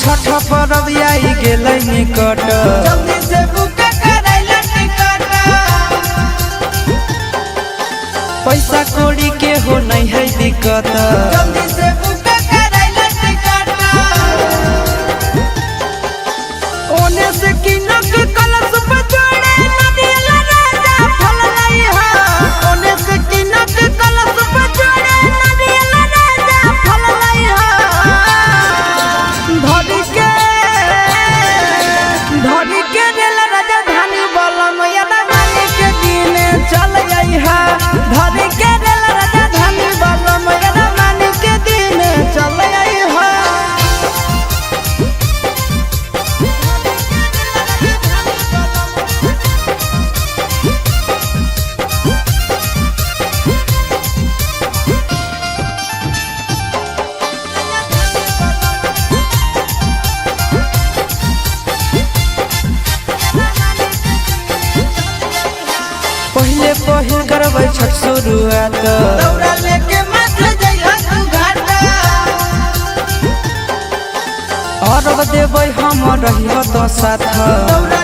छठ परब आई गेलै निकट। जल्दी से बुक कराइला टिकट। पैसा कौड़ी के हो नहीं है दिक्कत। जल्दी से बुक कराइला टिकट। ओने से किनक कलश पर जोड़े नदियल राजा फल लई हा। ओने से किनक कलश पर जोड़े नदियल राजा फल लई हा। धरी के धरी के रेल राजधानी बलम यदवानी के दिन चल आई हा। धरी के रेल राजधानी बलम यदवानी के दिन चल आई हा। पहिले पहिल करबै छठ शुरुआत। दौरा लेके माथे जइहा तू घाट। अरब देबै हम रहिह तो साथ। दौरा